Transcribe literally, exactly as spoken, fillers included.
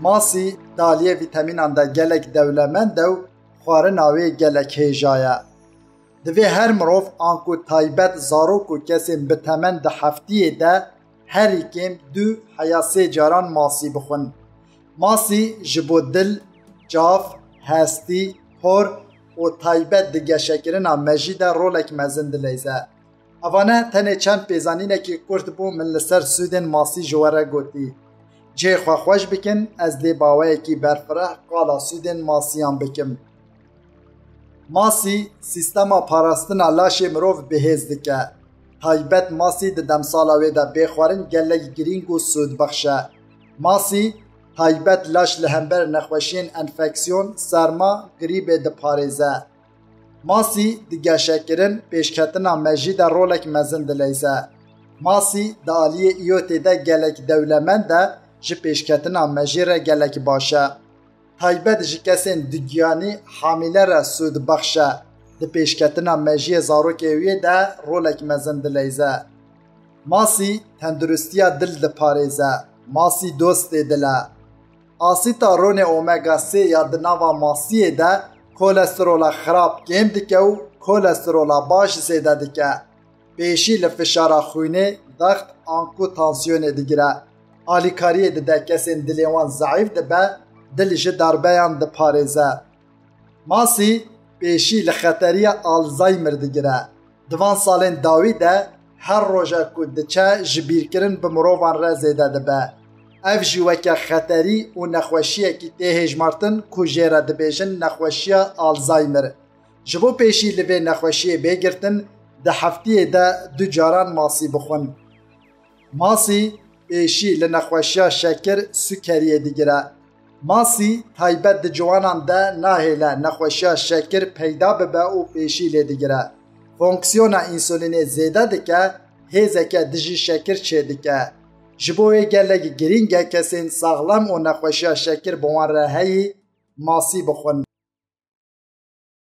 Masî di aliyê vîtemînan de gelek dewlemend e û xwarina wê gelek hêja ye. Divê her mirov, anku taybet zarok û kesên bi temen di heftiyê de herî kêm du heya sê caran masî bixwin. Masî ji bo dil, çav, hestî, por û taybet di geşekirina mejî de rolek mezin dileyze. Evane tenê çend pêzanînekî kurt bû min li ser sûdên masî ji we re gotî. Cihê xwe xweş bikin, ez dê baweyekî berfireh qala sûdên masiyan bikim. Masî sîstema parastina laşê mirov bihêz dike. Taybet masî di demsala wê de bê xwarin gelek girîng û sûdbexş e. Masî taybet laş li hember nexweşiyên enfeksiyon, serma, grîbê diparêze. Masî di geşekirin, pêşketina mejî de rolek mezin dileyze. Masî di aliyê îyotê de gelek dewlemend e, ji pêşketina mejî re gelek baş e. Taybet ji kesên dugiyanî hamîle re sûdbexş e, di pêşketina mejiyê zarokê wê de rolek mezin dileyze. Masî tenduristiya dil diparêze. Masî dostê dil e. Asîta ronê omega sê ya di nava masiyê de kolesterola xirab kêm dike û kolesterola baş zêde dike. Pêşî li fişara xwînê, daxt anku tansiyonê digire. Alîkariyê dide kesên dilê wan zeîf dibe, dil ji darbeyan diparêze. Masî pêşî li xeteriya Alzheimer digire. Di van salên dawî de her roja ku diçe ji bîrkirin bi mirovan re zêde dibe. Ev jî weke xeterî û nexweşiyekî tê hêjmartin ku jê re dibêjin nexweşiya Alzheimer. Ji bo pêşî li vê nexweşiyê bê girtin, di heftiyê de du caran masî bixwin. Masî pêşî li nexweşiya şekir, sukeriyê digire. Masî taybet di ciwanan de nahêle nexweşiya şekir peyda bibe û pêşî lê digire. Fonksiyona însulînê zêde dike, hêzeke dijî şekir çêdike. Ji bo wê gelek girîng e kesên saxlem û nexweşiya şekir bi wan re heyî masî bixwin.